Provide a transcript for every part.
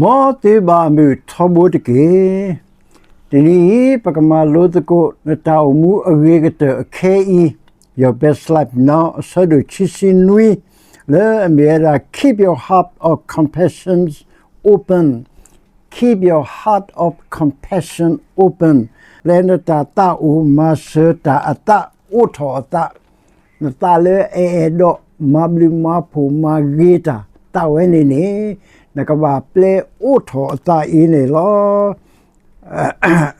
မ်သုဘၣ်မုာ်ထီဘိတက့ၢ်. တနံၤအံၤ ပကမၤလိသကိး နတၢ်အိၣ်မူအဂ့ၤကတၢၢ်အခဲအံၤ, Your Best Life Now အဆၢဒိၣ်ခံဆံနွံ, လၢအမ့ၢ်ဝဲဒၣ် Keep your heart of compassion open, Keep your heart of compassion open, ပျဲနတၢ်သးအိၣ်မၤစၢၤတၢ်အသး, အိးထီၣ်အသး, နသးလၢအအဲၣ်ဒိးမၤဘျုးမၤဖှိၣ်မၤဂ့ၤတၢ် သးဝဲန့ၣ်န့ၣ်, နကဘၣ်ပျဲအိးထီၣ်အသးအံၤန့ၣ်လီၤ.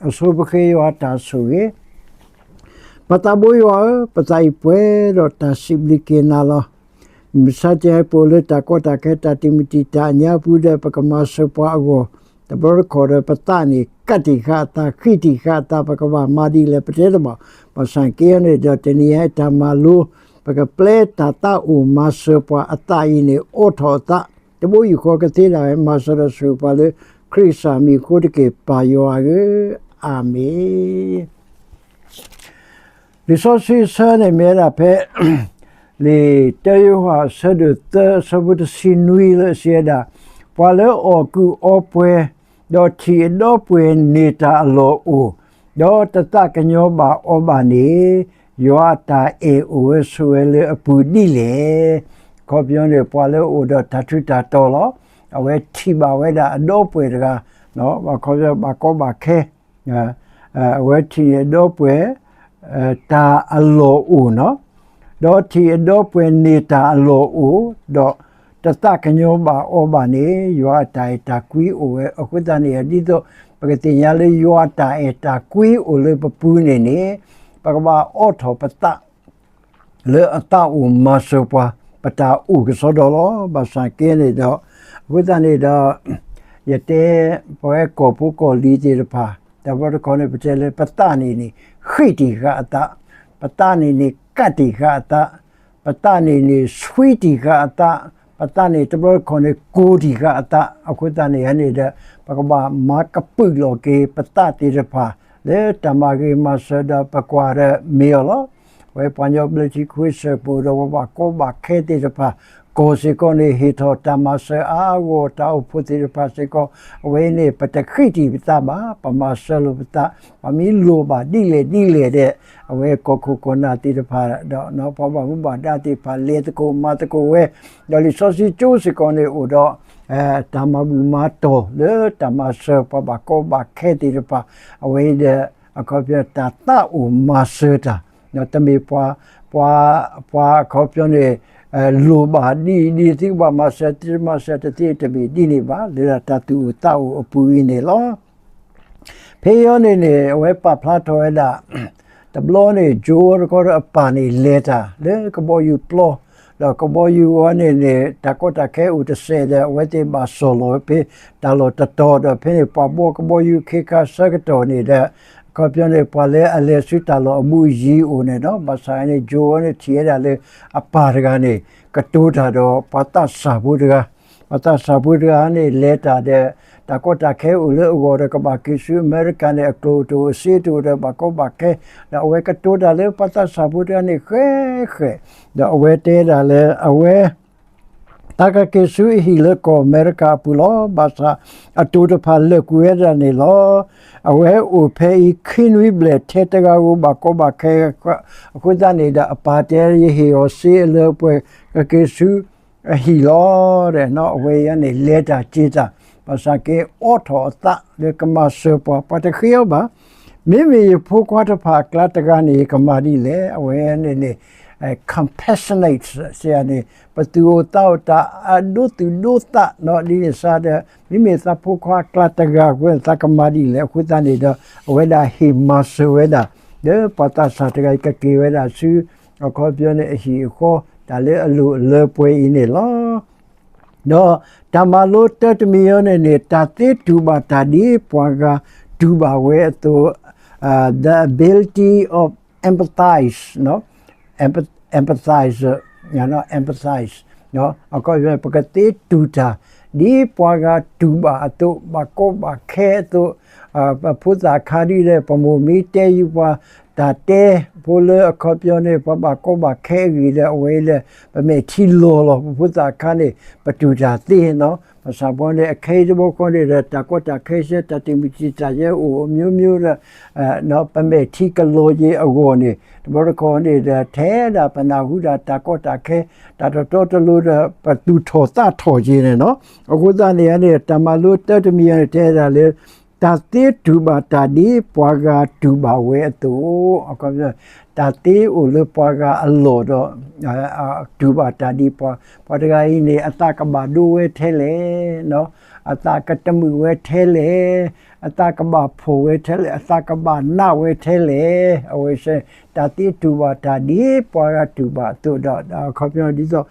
အဆိပဃ့ယွၤတၢ်ဆိၣ်ဂ့ၤ. ပသးဘိယွၤဧၢ, ပသးအံၤပှဲၤဒီးတၢ်စံးဘျုးက့ၤနၤလီၤ. မုၢ်ဆါတနံၤအံၤ ပအိၣ်လၢတၢ်ကီတၢ်ခဲ တၢ်တံာ်မုၢ်တံာ်တာ်အညါပူၤဒီး ပကမၤစၢၤပှၤအဂီၢ်, တဘျီတခီၣ်ဒီး ပသးန့ၣ် ကးတံာ်ဃာ်အသး, ဃံးတံာ်ဃာ်အသး, ပကဘၣ်မၤဒ်လဲၣ် ပတဲတဘၣ်. ဘၣ်ဆၣ်က့န့ၣ်ဒီး တနံၤအံၤတၢ်မၤလိ, ပကပျဲတၢ်သးအိၣ်မၤစၢၤပှၤအသးအံၤန့ၣ် အိးထီၣ်အသး, တဘိယူၢ်ဃီကသ့ဒၣ်ဝဲ မၤစၢၤဒီးဆိၣ်ဂ့ၤပှၤလၢခရံာ်ကစၢ်မံၤအဃိတက့ၢ်, ပၢ်ယွၤဧၢ, အၤမ့ၣ်. လံာ်စီဆှံအဆၢန့ၣ်မ့ၢ်ဝဲဒၣ်ဖဲ လံာ်တၢယိၤဟၣ်အဆၢဒိၣ်သၢအဆၢဖိတဆံနွံလၢအစံးဝဲဒၣ်, ပှၤလၢအီၣ်ကုးအီပှဲၤ, ဒီးထံၣ်အဒီပုၢ်ဝဲၢ်န့ၢ်တၢ်အလီၢ်အိၣ်, ဒီးတသးကညီၤဘၣ်အီၤဘၣ်န့ၣ်, ယွၤအတၢ်အဲၣ်အိၣ်ဝဲဆိးဝဲလၢအပူၤဒ်လဲၣ်. အခီပညီန့ၣ် ပှၤလၢအအိၣ်ဒီးတၢ်ထူးတၢ်တီၤလီၤ. အဝဲထံၣ်ဘၣ်ဝဲဒၣ်အဒီပုၢ်ဝဲၢ်တဂၤ, အခီပညီဘၣ်ကီဘၣ်ခဲ အဝဲထံၣ်န့ၢ်အဒီပုၢ်ဝဲၢ် တၢ်အလီၢ်အိၣ်နီၤ, ဒီးထံၣ်အဒီပုၢ်ဝဲၢ်န့ၢ်တၢ်အလီၢ်အိၣ်, ဒီးတသးကညီၤဘၣ်အီၤဘၣ်န့ၣ်, ယွၤအတၢ်အဲၣ်တၢ်ကွံအိၣ်ဝဲ. အဃိသတးန့ၣ် ဒ်သိးပကသ့ၣ်ညါလၢယွၤအတၢ်အဲၣ်တၢ်ကွံအိၣ်လၢပပူၤန့ၣ်န့ၣ်, ပကဘၣ်အိးထီၣ်ပသး လၢအသးအိၣ်မၤစၢၤပှၤ, ပတၢ်အိၣ်ကစီဒီလီၤ. ဘၣ်ဆၣ်က့န့ၣ်ဒီး, အဃိသတးန့ၣ်ဒီး, ယတဲ ပဝဲကီၢ်ဖိကီၢ်လံၤသ့ၣ်တဖၣ်, တဘျီတခီၣ်န့ၣ် ပတဲလၢပသးန့ၣ်န့ၣ် ဃံးတံာ်ဃာ်အသး, ပသးန့ၣ်န့ၣ် ကးတံာ်ဃာ်အသး, ပသးန့ၣ်န့ၣ် ဆွံတံာ်ဃာ်အသး, ပသးန့ၣ် တဘျီတခီၣ်န့ၣ် ကိၢ်တံာ်ဃာ်အသး. အဃိသတးန့ၣ်န့ၣ်ဒီး, ပကဘၣ်မၤကပုာ်လီၤက့ၤပသးသ့ၣ်တဖၣ် လၢတၢ်မၤဂ့ၤမၤစၢၤဒီး ပကွၢ်ဒီးမ့ၢ်အီၤလီၤ. ပဝဲပှၤကညီဘျၢထံခဝ့ၡၢၣ်ပူၤဒီး ပဘၣ်ကီဘၣ်ခဲသ့ၣ်တဖၣ်, ကီၢ်စ့ၢ်ကီးန့ၣ် ဟ့ၣ်ထီၣ်တၢ်မၤစၢၤအါအါဂီၢ်ဂီၢ်, တၢ်အိၣ်ဖှိၣ်သ့ၣ်တဖၣ်စ့ၢ်ကီး, အဝဲအံၤန့ၣ် ပတဃံးတံာ်ပသးဘၣ်, ပမၤစၢၤလိာ်ပသး, ပမ့ၢ်လိၣ်ဘၣ်ဒ်လဲၣ်ဒ်လဲၣ်ဒီး, အဝဲကီၢ်ခိၣ်ကီၢ်နၢ်သ့ၣ်တဖၣ်ဒီး ပှၤဘၣ်မူဘၣ်ဒါသ့ၣ်တဖၣ် လဲၤသကိးမၤသကိးဝဲ, ဒီးလံာ်စီဆှံကၠိစ့ၢ်ကီးန့ၣ်အိၣ်ဒီး တၢ်မၤဘူၣ်မၤတီၢ်လၢတၢ်မၤစၢၤပှၤဘၣ်ကီဘၣ်ခဲသ့ၣ်တဖၣ်, အဝဲအံၤဒီး အခီပညီတၢ်သးအိၣ်မၤစၢၤတၢ်, တမ့ၢ်ပှၤ, ပှၤ, ပှၤအခီပညီန့ၣ် လိၣ်ဘၣ်ဒ်အံၤဒ်အံၤ သုကဘၣ်မၤစၢၤ သုမၤစၢၤတသ့ တမ့ၢ်ဒ်န့ၣ်ဘၣ်, လၢတၢ်သူၣ်အိၣ်သးအိၣ်အပူၤအံၤန့ၣ်လီၤ. ဖဲအံၤန့ၣ်န့ၣ် အဝဲပာ်ဖျါထီၣ်ဝဲဒၣ်, တဘျီန့ၣ် ကၠိတခီဒီးအပၢ်န့ၣ်လဲၤတၢ်လၢကဘီယူၤပျီ, ဒီးကဘီယူၤဝဲန့ၣ်န့ၣ် တၢ်ကီတၢ်ခဲအိၣ်တစဲးဒီး အဝဲသ့ၣ်ဘၣ်စီၢ်လီၤဝဲဖဲတၢ်လီၢ်တတီၤဒီး ဖဲန့ၣ်ပှၤဘှီကဘီယူၤခ့ခါဆၢကတီၢ်န့ၣ်ဒီး အခီပညီန့ၣ် ပှၤလၢအလဲၤဆူတၢ်လီၢ်အဘူးအယံၤအိၣ်န့ၣ်ဒီး ဘၣ်ဆၣ်န့ၣ် ကၠိဝဲန့ၣ်ထံၣ်ဝဲဒၣ်လၢ အပၢ်တဂၤန့ၣ် ကတိၤတၢ်ဒီးပှၤသးစၢ်ဖိတဂၤ, ပှၤသးစၢ်ဖိတဂၤန့ၣ်လဲၤတၢ်ဒီး တၢ်ကီတၢ်ခဲအိၣ်လၢအဂီၢ်ဒီး ကဘၣ်က့ၤဆူအမဲရကၤန့ၣ် အကျိၣ်တအိၣ်အစ့တအိၣ်ဒီး ဘၣ်ကီဘၣ်ခဲ, ဒီးအဝဲကတိၤတၢ်လၢပှၤသးစၢ်ဖိတဂၤန့ၣ်ဃဲးဃဲး, ဒီးအဝဲတဲဒၣ်လၢအဝဲ သးကက့ၤဆူအဟံၣ်လၢကီၢ်အမဲရကၤအပူၤလီၤ. ဘၣ်ဆၣ်အတိၢ်တဖၣ်လၢာ်ကွံာ်ဝဲဒၣ်န့ၣ်လီၤ. အဝဲအိၣ်ဖဲအံၤခံနွံဘျဲၣ်ထဲတဂၤဧိၤ ဘၣ်ကီဘၣ်ခဲ, အဃိသတးန့ၣ်ဒီး အပၢ်တဲ ယဟ့ၣ်အီၤစ့အလၢအပှဲၤ ကက့ၤဆူအဟံၣ်လီၤဒီး အဝဲအံၤန့ၣ် လဲၤတၢ်က့ၤတၢ်, ဘၣ်ဆၣ်က့အိးထီၣ်အသးလၢကမၤစၢၤပှၤ, ပှၤတဃ့အီၤဘၣ်. မ့မ့ၢ်ယဖိခွါတဖၣ်အကျါတဂၤန့ၣ် ယကမၤဒ်လဲၣ်. အဝဲန့ၣ်န့ၣ် compassionate စ့ၢ်န့ၣ် ပသူၣ်အိၣ်သးအိၣ်တၢ်အဒိသူၣ်ဒိသးနီၤ ဒ်န့ၣ်စ့ၢ်ဒီး မ့မ့ၢ်သးဖိခွါအကျါတဂၤအဃိ သးကမၤဒ်လဲၣ်. အဃိသတးန့ၣ်ဒီး အဝဲဒၣ်ဟ့ၣ်မၤစၢၤဝဲဒၣ် လၢပှၤသးစၢ်တဂၤအံၤ ကက့ၤဝဲဒၣ်ဆူ အခီပညီန့ၣ် အဟံၣ်အဃီ တၢ်လၢအလိၣ်အလၢပှဲၤအံၤန့ၣ်လီၤ. ဒီးတၢ်မၤလိတၢတမံၤအံၤန့ၣ်န့ၣ် တၢ်သ့တူၢ်ဘၣ်တၢ်ဒ်ပှၤဂၤတူၢ်ဘၣ်ဝဲအသိး, the ability of empathize, empathize, empathize, အခီပညီ ပကသ့တူၢ်တၢ် ဒ်ပှၤဂၤတူၢ်ဘၣ်အသိး, ဘၣ်ကီဘၣ်ခဲအသိး, ပဖိသၣ်ခါဒ်လဲၣ် ပမိၢ်မ့ၢ်တဲယုာ်ပှၤတၢ်တဲ ဖိလၢအခီပညီန့ၣ် ပှၤဘၣ်ကီဘၣ်ခဲအဂ့ၢ်ဒီး အဝဲအံၤဒီး ပမဲာ်ထံလီၤလီၤ ပဖိသၣ်အခါန့ၣ် ပတူၢ်တၢ်သ့နီၤ. ဘၣ်ဆၣ်ပှၤန့ၣ် အခဲအံၤတဘျီဃီန့ၣ်ဒီး တၢ်ကီတၢ်ခဲဆၢ တၢ်တံာ်မုၢ်တံာ်တာ်ယဲအိၣ် အမျိုးမျိုးဒီး ပမဲာ်ထံကလီၤယဲအဂီၢ်န့ၣ် တဘျီတခီၣ်န့ၣ်ဒီး ထဲဒၣ်ပနၢ်ဟူဒၣ်တၢ်ကီတၢ်ခဲ တၢ်တတီတလိၤဒီး ပသူၣ်ထီၣ်သးထီၣ်က့ၤန့ၣ်နီၤ. အဃိသတးန့ၣ်န့ၣ် တၢ်မၤလိတၢ်တမံၤအံၤန့ၣ် တဲဒၣ်လၢ တၢ်သ့တူၢ်ဘၣ်တၢ်ဒ်ပှၤဂၤတူၢ်ဘၣ်ဝဲအသိး, တၢ်သ့အိၣ်လၢပှၤဂၤအလီၢ်ဒီး တူၢ်ဘၣ်တၢ်ဒ်ပှၤ, ပှၤတဂၤအံၤန့ၣ် အသးကဘၣ်ဒိဝဲထဲလဲၣ်, အသးကတမုာ်ဝဲထဲလဲၣ်, အသးကဘၣ်ဖှီၣ်ဝဲထဲလဲၣ်, အသးကဘၣ်နးဝဲထဲလဲၣ်, အဝဲစ့ၢ် တၢ်သ့တူၢ်ဘၣ်တၢ်ဒ်ပှၤဂၤတူၢ်ဘၣ်အသိးဒီး အခီပညီဒ်သိး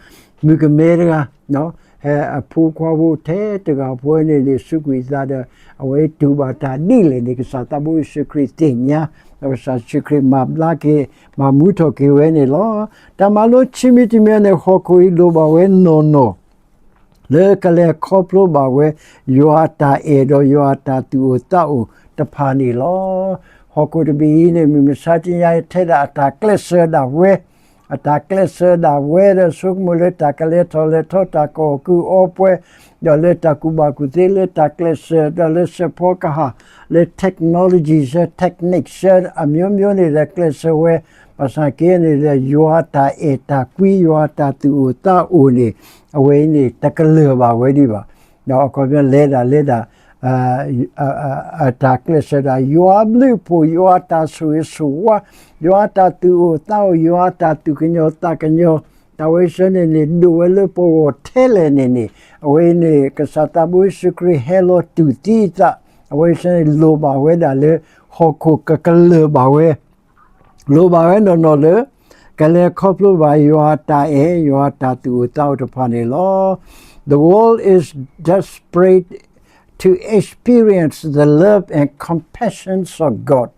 မုၣ်ကမဲတဂၤ ဟဲအဖိခွါဖိထဲတဂၤဖိန့ၣ်န့ၣ် စူးကွံာ်အသးဒီး အဝဲတူၢ်ဘၣ်တၢ်ဒ်လဲၣ်န့ၣ် ကစၢ်သးဘိယ့ၣ်ၡူးခရံာ်သ့ၣ်ညါ, ဒီးကစၢ်ယ့ၣ်ၡူးခရံာ်မၤဘျါက့ၤ မၤမူထီၣ်က့ၤဝဲန့ၣ်လီၤ. တၢ်မၤလိခံမံၤတမံၤန့ၣ် ဟီၣ်ခိၣ်အံၤလိၣ်ဘၣ်ဝဲနီၢ်နီၢ် လၢကလဲၤခီဖျိဘၣ်ဝဲ ယွၤအတၢ်အဲၣ်ဒီးယွၤအတၢ်သူၣ်အိၣ်သးအိၣ်တဖၣ်န့ၣ်လီၤ. ဟီၣ်ခိၣ်တဘ့ၣ်အံၤန့ၣ် မုၢ်မဆါတနံၤအံၤ ထဲဒၣ်အတၢ်ကျဲးစၢးဒၣ်ဝဲ, အတၢ်ကျဲးစၢးဒၣ်ဝဲဒီး ဆိကမိၣ်လၢတၢ်ကလဲၤထီၣ်လဲၤထီ တၢ်ကအီၣ်ကုၢ်အီပှဲၤ ဒီးလၢတၢ်ကူၣ်ဘၣ်ကူၣ်သ့ လၢတၢ်ကျဲးစၢး ဒီးလၢစဲးဖီကဟၣ် လၢ technology စဲး technique စဲး အမျိုးမျိုးန့ၣ်ဒီး ကျဲးစၢးဝဲ, ဘၣ်ဆၣ်က့န့ၣ်ဒီး ယွၤအတၢ်အဲၣ်တၢ်ကွံ ယွၤအတၢ်သူၣ်အိၣ်သးအိၣ်န့ၣ် အဝဲအံၤန့ၣ် တကလၢၤဘၣ်ဝဲဒံးဘၣ်. ဒီးအခီပညီလဲၤဒၣ်လဲၤဒၣ် အတၢ်ကျဲးစၢးဒၣ် ယွၤအဘျုးအဖှိၣ် ယွၤအတၢ်ဆိၣ်ဂ့ၤဆိၣ်ဝါ ယွၤအတၢ်သူၣ်အိၣ်သးအိၣ် ယွၤအတၢ်သူၣ်ကညီၤသးကညီၤ တၢ်ဝဲဆၢန့ၣ်န့ၣ် ဒိၣ်ဝဲလၢပဂီၢ်ထဲလဲၣ်န့ၣ်န့ၣ် အဝဲအံၤန့ၣ် ကစၢ်သးဘိယ့ၣ်ၡူးခရံာ်ဟဲလီၤတူၢ်သံအသး အဝဲဆၢန့ၣ် လိၣ်ဘၣ်ဝဲဒၣ်လၢ ဟီၣ်ခိၣ်ကကလၢၤဘၣ်ဝဲ လိၣ်ဘၣ်ဝဲနီၢ်နီၢ်လၢ ကလဲၤခီဖျိဘၣ်ယွၤအတၢ်အဲၣ် ယွၤအတၢ်သူၣ်အိၣ်သးအိၣ်တဖၣ်န့ၣ်လီၤ. The world is desperate to experience the love and compassions of God.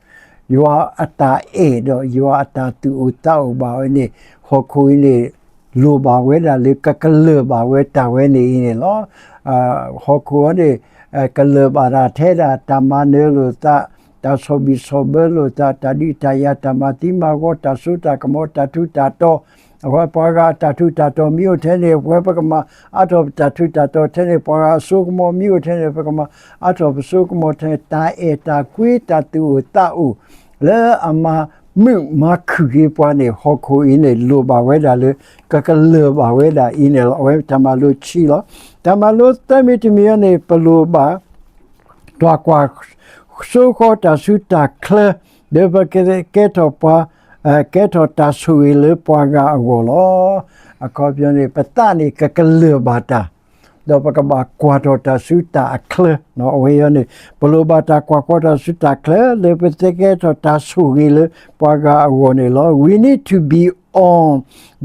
ယွၤအတၢ်အဲၣ်ဒီးယွၤအတၢ်သူၣ်အိၣ်သးအိၣ်ဘၣ်ဝဲန့ၣ် ဟီၣ်ခိၣ်အံၤန့ၣ် လိၣ်ဘၣ်ဝဲဒၣ်လၢ ကကလၢၤဘၣ်ဝဲတၢ်ဝဲန့ၣ်အံၤန့ၣ်လီၤ. ဟီၣ်ခိၣ်အံၤန့ၣ် ကလၢၤဘၣ်တၢ်ထဲဒၣ် တၢ်မၤနၢၤလိာ်သး, တၢ်ဆီၣ်ဘံၣ်ဆီၣ်ဘၢလိာ်သး, တၢ်ဒုးတၢ်ယၤ, တၢ်မၤသံမၤဂီၤ, တၢ်စိတၢ်ကမီၤ, တၢ်ထူးတၢ်တီၤ, အဝဲပှၤဂၤအတၢ်ထူးတၢ်တီၤမ့ၢ်အိၣ်ထဲန့ၣ် ပဝဲပကမၤအါထီၣ်ပတၢ်ထူးတၢ်တီၤထဲန့ၣ် ပှၤဂၤအစိကမီၤမ့ၢ်အိၣ်ထဲန့ၣ် ပကမၤအါထီၣ်ပစိကမီၤထဲန့ၣ် တၢ်အဲၣ်တၢ်ကွံ တၢ်သူၣ်အိၣ်သးအိၣ် လၢအမၤမုာ်မၤခုၣ်က့ၤပှၤန့ၣ် ဟီၣ်ခိၣ်အံၤန့ၣ် လိၣ်ဘၣ်ဝဲဒၣ်လၢ ကကလၢၤဘၣ်ဝဲဒၣ်အံၤန့ၣ်လီၤ. အဝဲတၢ်မၤလိခံလီၤ. တၢ်မၤလိသၢမံၤတမံၤအံၤန့ၣ် ပလိၣ်ဘၣ် တၢ်ကွၢ်စိဃီၤတၢ်ဆူတၢ်ချၢ ဒီးပကကဲထီၣ်ပှၤ ကဲထီၣ်တၢ်ဆိၣ်ဂ့ၤလၢပှၤဂၤအဂီၢ်လီၤ. အခီပညီန့ၣ် ပသးန့ၣ်ကကလၢၤဘၣ်တၢ် ဒီးပကဘၣ်ကွၢ်ထီၣ်တၢ်ဆူတၢ်အချၢ အဝဲအံၤန့ၣ် ပလိၣ်ဘၣ်တၢ်ကွၢ်ဃီတၢ်ဆူတၢ်ချၢ လၢပကကဲထီၣ်တၢ်ဆိၣ်ဂ့ၤလၢပှၤဂၤအဂီၢ်န့ၣ်လီၤ. We need to be on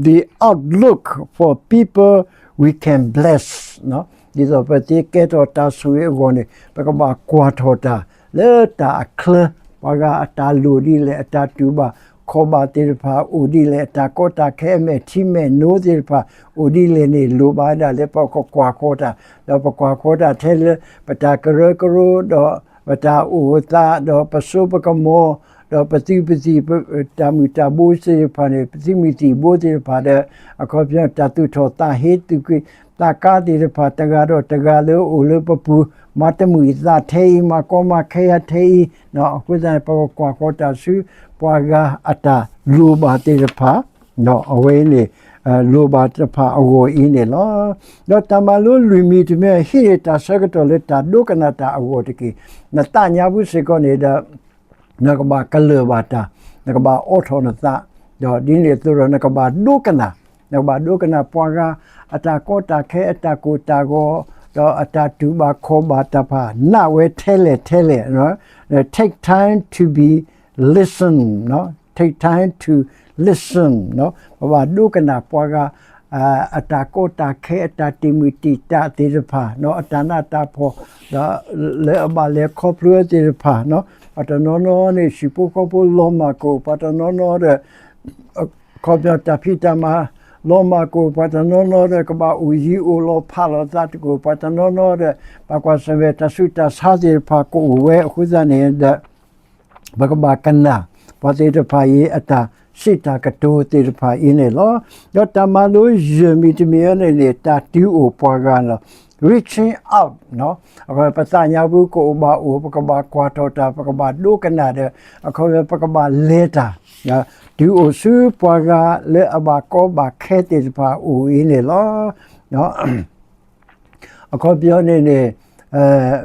the outlook for people we can bless. ဒ်သိးပသ့ကဲထီၣ်တၢ်ဆိၣ်ဂ့ၤအဂီၢ်န့ၣ် ပကဘၣ်ကွၢ်ထီၣ်တၢ် လၢတၢ်အချၢ ပှၤဂၤအတၢ်လိၣ်ဒ်လဲၣ် အတၢ်တူၢ်ဘၣ်ခီၣ်ဘၣ်သ့ၣ်တဖၣ်အိၣ်ဒ်လဲၣ် အတၢ်ကီတၢ်ခဲအမဲာ်ထံမဲာ်နိသ့ၣ်တဖၣ်အိၣ်ဒ်လဲၣ်န့ၣ် လိၣ်ဘၣ်ဝဲဒၣ်လၢပကကွၢ်ဃီတၢ် ဒီးပကွၢ်ဃီတၢ်ထဲလၢ ပတၢ်ကရၢကရိ ဒီးပတၢ်အိၣ်သး ဒီးပစိပကမီၤ ဒီးပသုးပသံၣ် တၢ်မုၢ်တၢ်ဘိသ့ၣ်တဖၣ်န့ၣ် ပသုးမုၢ်သံၣ်ဘိသ့ၣ်တဖၣ်ဒီး အခီပညီတၢ်သူၣ်ထီၣ်သးဟ့ သူၣ်က့သးကါသ့ၣ်တဖၣ် တဂၤဒီးတဂၤလၢအိၣ်လၢပပူၤ မၤတမုာ်သးထဲအံၤ မၤကီမၤခဲယၤထဲအံၤ အဃိသတးန့ၣ် ပကကွၢ်ဃီတၢ်ဆူပှၤဂၤအတၢ်လိၣ်ဘၣ်သ့ၣ်တဖၣ် အဝဲအံၤန့ၣ် လိၣ်ဘၣ်တဖၣ်အဂီၢ်အံၤန့ၣ်လီၤ. ဒီးတၢ်မၤလိလွံၢ်မံၤတမံၤ ဟံးန့ၢ်တၢ်ဆၢကတီၢ်လၢတၢ်ဒိကနၣ်တၢ်အဂီၢ်တက့ၢ်. နသးညါပူၤစ့ၢ်ကီးန့ၣ်ဒီး နကဘၣ်ကလၢၤဘၣ်တၢ်, နကဘၣ်အိးထီၣ်နသး, ဒီးဒ်န့ၣ်အသိးဒီး နကဘၣ်ဒိကနၣ်, နကဘၣ်ဒိကနၣ်ပှၤဂၤအတၢ်ကီတၢ်ခဲ အတၢ်ကိၢ်တၢ်ဂီၤ, ဒီးအတၢ်တူၢ်ဘၣ်ခီၣ်ဘၣ်တဖၣ် နာ်ဝဲထဲလဲၣ်ထဲလဲၣ်, take time to be listen, take time to listen, ပဘၣ်ဒိကနၣ်ပှၤဂၤ အတၢ်ကီတၢ်ခဲ အတၢ်တံၢ်မုၢ်တံၢ်တာ်သ့ၣ်တဖၣ် အတၢ်နးတၢ်ဖှီၣ် ဒီးလၢအဘၣ်လဲၤခီဖျိသ့ၣ်တဖၣ်, ပှၤတနီၤနီၤန့ၣ် ဟံၣ်ဖိဃီဖိလီၤမၢ်ကအိၣ်, ပှၤတနီၤနီၤဒီး ခီပညီတၢ်ဖံးတၢ်မၤလီၤမၢ်ကအိၣ်, ပှၤတနီၤနီၤဒီး ကဘၣ်အိၣ်ယံၤအိၣ်လီၤဖးလီၤသးတကအိၣ်, ပှၤတနီၤနီၤဒီး ဘၣ်ကွၢ်ဆၢၣ်မဲာ်တၢ်ဆူးတၢ်ဆါသ့ၣ်တဖၣ်ကအိၣ်ဝဲ, အဃိသတးန့ၣ်ဒီး ပကဘၣ်ကနၣ် ပှၤသ့ၣ်တဖၣ်အံၤအတၢ်စံးတၢ်ကတိၤသ့ၣ်တဖၣ်အံၤန့ၣ်လီၤ. ဒီးတၢ်မၤလိယဲၢ်မံၤတမံၤအံၤန့ၣ်န့ၣ် တၢ်တုၤအိၣ်ပှၤဂၤလီၤ. Reaching out ပသးညါပူၤကအိၣ်ဘၣ်အိၣ် ပကဘၣ်ကွၢ်ထီၣ်တၢ် ပကဘၣ်ဒိကနၣ်ဒီး အခီပညီပကဘၣ်လဲၤတၢ် တုၤအိၣ်ဆူပှၤဂၤလၢအဘၣ်ကီဘၣ်ခဲသ့ၣ်တဖၣ်အအိၣ်အံၤန့ၣ်လီၤ. အခီပညီန့ၣ်န့ၣ်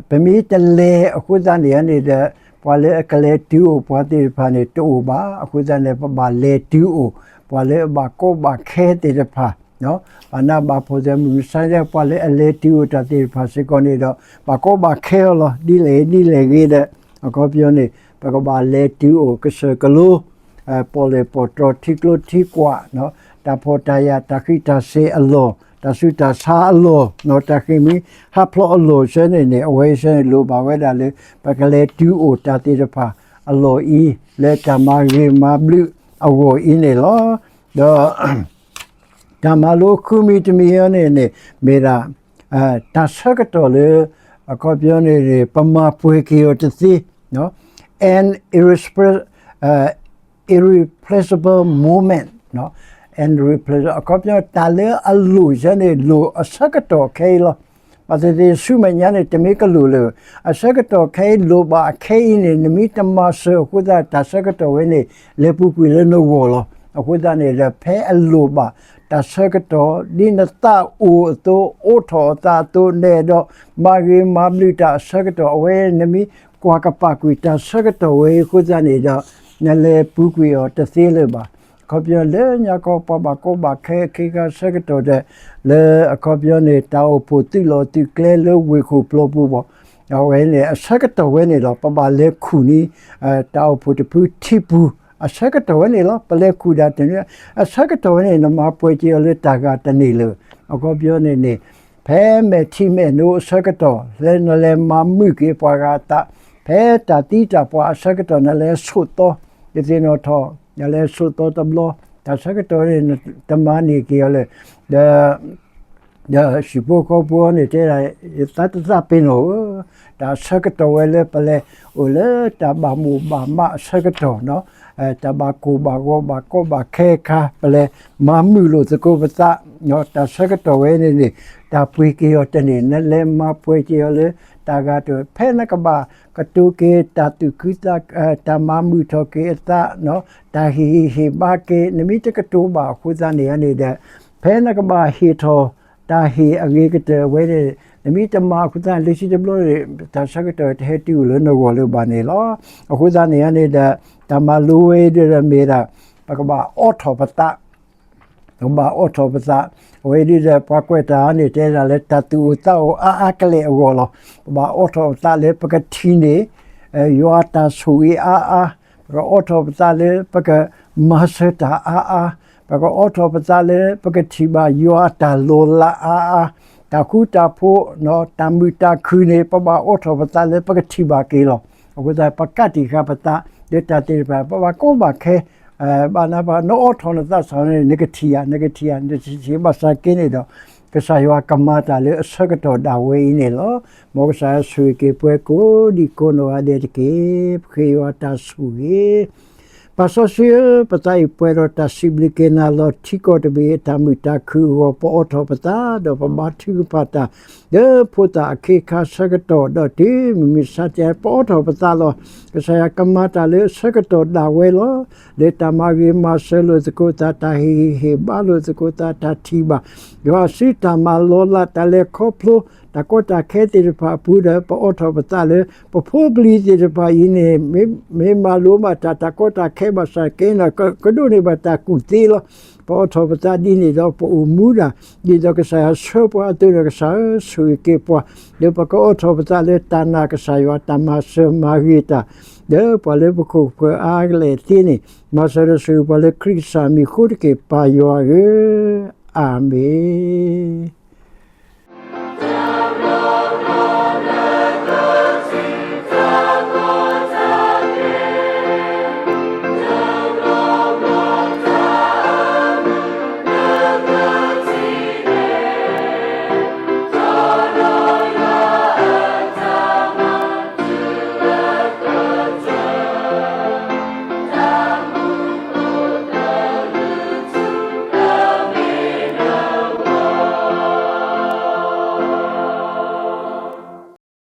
ပမ့ၢ်တလဲၤအဃိသတးန့ၣ်န့ၣ်ဒီး ပှၤလၢအကလဲၤတုၤအိၣ်ပှၤသ့ၣ်တဖၣ်န့ၣ် တအိၣ်ဘၣ်. အဃိသတးန့ၣ် ပဘၣ်လဲၤတုၤအိၣ် ပှၤလၢအဘၣ်ကီဘၣ်ခဲသ့ၣ်တဖၣ် ဘၣ်နးဘၣ်ဖှီၣ်သ့ၣ်တဖၣ် မုၢ်မဆါတနံၤ ပှၤလၢအလဲၤတုၤအိၣ်တၢ်သ့ၣ်တဖၣ်စ့ၢ်ကီးန့ၣ်ဒီး ဘၣ်ကီဘၣ်ခဲအီၤလီၤ. ဒ်လဲၣ်ဂ့ၤဒ်လဲၣ်ဂ့ၤဒီး အခီပညီန့ၣ် ပကဘၣ်လဲၤတုၤအိၣ်ကစၢၢ်ကလိ ပီၣ်လဲၣ်ပီၣ်တြီထံကျိထံကွာ် တၢ်ဖှီၣ်တၢ်ယာ် တၢ်ဃံးတၢ်စ့ၤအလီၢ် တၢ်ဆူးတၢ်ဆါအလီၢ် တၢ်ဃ့ၢ်မှံဟးဖျိးအလီၢ်ဆၢန့ၣ်န့ၣ် အဝဲဆၢန့ၣ်လိၣ်ဘၣ်ဝဲဒၣ်လၢ ပကလဲၤတုၤအိၣ်တၢ်သ့ၣ်တဖၣ်အလီၢ်အံၤ လၢတၢ်မၤဂ့ၤမၤဘျုးအဂီၢ်အံၤန့ၣ်လီၤ. ဒီး တၢ်မၤလိဃုမံၤတမံၤအံၤန့ၣ်န့ၣ် မ့ၢ်ဒၣ် တၢ်ဆၢကတီၢ်လၢ အခီပညီန့ၣ်န့ၣ် ပမၤပှဲၤက့ၤအီၤတသ့ an irreplaceable moment, an irreplaceable အခီပညီ တၢ်လၢအလိၣ်ဆၢန့ၣ် လိၣ်အဆၢကတီၢ်ခဲအံၤလီၤ. ဘၣ်သ့ၣ်သ့ၣ်ဆူမဲာ်ညါန့ၣ် တမ့ၢ်ကလိၣ်လၢၤ အဆၢကတီၢ်ခဲအံၤလိၣ်ဘၣ်အခဲအံၤန့ၣ် နမ့ၢ်တမၤစၢၤအဃိသတး တၢ်ဆၢကတီၢ်ဝဲန့ၣ် လဲၤပူၤကွံာ်လၢနဂီၢ်လီၤ. အဃိသတးန့ၣ်ဒီး ဖဲအလိၣ်ဘၣ်တၢ်ဆၢကတီၢ် ဒ်နသးအိၣ်အသိး အိးထီၣ်အသးအသိး နဲဒီး မၤဂ့ၤမၤဘျုးတၢ်အဆၢကတီၢ် အဝဲနမ့ၢ်ကွၢ်ကပာ်ကွံာ်တၢ်ဆၢကတီၢ်ဝဲအံၤအဃိသတးန့ၣ်ဒီး နလဲၤပူၤကွံာ်အီၤတသ့လၢၤဘၣ်. အခီပညီလၢညါခီ ပှၤဘၣ်ကီဘၣ်ခဲအခ့အခါဆၢကတီၢ်ဒီး လၢအခီပညီန့ၣ် တၢ်အိၣ်ဖှိၣ်သုးလီၢ်သုးကျဲလၢဝ့ၢ်ခိၣ်ပျီပူၤဘၣ် အဝဲန့ၣ် အဆၢကတီၢ်ဝဲန့ၣ်လီၤ. ပဘၣ်လဲၤခူၣ်န့ၢ် တၢ်အိၣ်ဖှိၣ်တဖုထံပူၤ အဆၢကတီၢ်ဝဲန့ၣ်လီၤ. ပလဲၤခူၣ်ဒၣ်တနံၤ အဆၢကတီၢ်ဝဲန့ၣ် နမၤပှဲၤက့ၤအီၤလၢတၢ်ဂၤတန့ၢ်လၢၤ. အခီပညီန့ၣ်န့ၣ် ဖဲမဲာ်ထံမဲာ်နိအဆၢကတီၢ် လၢနလဲၤမၤမုာ်က့ၤပှၤဂၤအသး ဖဲတၢ်သံတၢ်ပှၢ်အဆၢကတီၢ် နလဲၤဆိးသီ ယသ့ၣ်နီၣ်ထီၣ် နလဲၤဆိးသီတဘျီ တၢ်ဆၢကတီၢ်န့ၣ် တမၤန့ၢ်က့ၤအီၤလၢၤ ဒီး ဒီးဟံၣ်ဖိဃီဖိန့ၣ်တဲဒၣ် ယသးတသးပ့ၤနီၣ်ဧၢ, တၢ်ဆၢကတီၢ်ဝဲလၢပလဲၤအိၣ်လၢတၢ်ဘၣ်မိၣ်ဘၣ်မးအဆၢကတီၢ်, တၢ်ဘၣ်ကိၢ်ဘၣ်ဂီၤဘၣ်ကီဘၣ်ခဲအခါ ပလဲၤမၤမုာ်လိာ်သကိးပသး, တၢ်ဆၢကတီၢ်ဝဲန့ၣ်န့ၣ် တၢ်ပှ့ၤက့ၤအီၤတန့ၢ် နလဲၤမၤပှဲၤက့ၤအီၤလၢ တၢ်ဂၤတဝဲ ဖဲနကဘၣ်ကတိၤက့ၤတၢ်သူၣ်ခုသး တၢ်မၤမုာ်ထီၣ်က့ၤအသး တၢ်ဟ့ၣ်ဂံၢ်ဟ့ၣ်ဘါက့ၤ နမ့ၢ်တကတိၤဘၣ်အဃိသတးန့ၣ်န့ၣ်ဒီး ဖဲနကဘၣ်ဟ့ၣ်ထီၣ် တၢ်ဟ့ၣ်အဂ့ၤကတၢၢ်ဝဲန့ၣ် နမ့ၢ်တမၤအဃိသတး လၢခံတဘျီန့ၣ် တၢ်ဆၢကတီၢ်တဟဲတုၤအိၣ်လၢနဂီၢ်လၢၤဘၣ်န့ၣ်လီၤ. အဃိသတးန့ၣ်န့ၣ်ဒီး တၢ်မၤလိဝဲအံၤဒီးမ့ၢ်ဒၣ် ပကဘၣ်အိးထီၣ်ပသး ပကဘၣ်အိးထီၣ်ပသး, အဝဲဒ်ဒီး ပှၤကွဲးတၢ်န့ၣ် တဲဒၣ်လၢတၢ်သူၣ်အိၣ်သးအိၣ်အါအါကလဲာ်အဂီၢ်လီၤ. ပဘၣ်အိးထီၣ်ပသးလၢပကထံၣ်န့ၢ် ယွၤအတၢ်ဆိၣ်ဂ့ၤအါအါ, ပကအိးထီၣ်ပသးလၢပကမၤစၢၤတၢ်အါအါ, ပကအိးထီၣ်ပသးလၢပကထံၣ်ဘၣ်ယွၤအတၢ်လီၤလးအါအါ, တၢ်ဃူတၢ်ဖိး တၢ်မုာ်တၢ်ခုၣ်န့ၣ် ပဘၣ်အိးထီၣ်ပသးလၢပကထံၣ်ဘၣ်က့ၤလီၤ. အဃိသတး ပကးတံာ်ဃာ်ပသး လၢတၢ်သ့ၣ်တဖၣ် ပဘၣ်ကီဘၣ်ခဲ ဘၣ်နၤဘၣ် နအိးထီၣ်နသးစ့ၢ်ကီးန့ၣ် နကထံၣ်ဧါ နကထံၣ်ဧါ နတထံၣ်ဘၣ်ဆၣ်က့န့ၣ်ဒီး ကစၢ်ယွၤကမၤတၢ်လၢအဆၢကတီၢ်ဒၣ်ဝဲအံၤန့ၣ်လီၤ. မ်ကစၢ်ယွၤဆိၣ်ဂ့ၤက့ၤပှၤကိးဒံကိးနီၢ်ဂၤဒဲးတက့ၢ်. ပဃ့ယွၤတၢ်ဆိၣ်ဂ့ၤ ပၢ်စီဆှံဧၢ, ပသးအံၤပှဲၤဒီးတၢ်စံးဘျုးက့ၤနၤလီၤ. ထံကီၢ်တဘ့ၣ်အတၢ်မုာ်တၢ်ခုၣ်အဂီၢ် ပအိးထီၣ်ပသး ဒီးပဘါထုကဖၣ်တၢ် လၢဖိသၣ်အခ့အခါဆၢကတီၢ် ဒီးတုၤမုၢ်မဆါတနံၤ ပအိးထီၣ်ပသးလီၤ. ကစၢ်ယွၤကမၤတၢ်လၢအဆၢကတီၢ်ဒၣ်ဝဲလီၤ. လၢတၢ်မၤဂ့ၤမၤစၢၤလိာ်သကိးသး တၢ်ဟ့ၣ်ဂံၢ်ဟ့ၣ်ဘါလိာ်သကိးသး တၢ်ထံၣ်ဘၣ် ယွၤအစုတၢ်မၤလီၤလး တၢ်လဲၤခီဖျိ တၢ်ကီတၢ်ခဲသ့ၣ်တဖၣ်အပူၤဒီး ပအိးထီၣ်ပသးလၢ ပဖိပလံၤသ့ၣ်တဖၣ်အံၤန့ၣ် မ့ၢ်မၤလိဘၣ်တၢ် တၢ်ကီတၢ်ခဲဘၣ်ဆၣ်က့န့ၣ် ကဒိးန့ၢ်ဘၣ်တၢ်ကူၣ်သ့လီၤ. ပအိးထီၣ်ပသးဒ်န့ၣ်ဒီး ပအိၣ်မူဒၣ် ဒ်သိးကစၢ်ယွၤဆှၢပှၤအသိးဒီး ကစၢ်ဧၢ ဆိၣ်ဂ့ၤက့ၤပှၤ လၢပကအိးထီၣ်ပသးလၢတၢ်နာ်ကစၢ်ယွၤ တၢ်မၤစၢၤမၤဂ့ၤတၢ် လၢပှၤလၢပခိၣ်ပဃၢၤအါကလဲာ်သ့န့ၣ် မၤစၢၤဒီးဆိၣ်ဂ့ၤပှၤလၢခရံာ်ကစၢ်မံၤအဃိတက့ၢ် ပၢ်ယွၤဧၢ, အၤမ့ၣ်.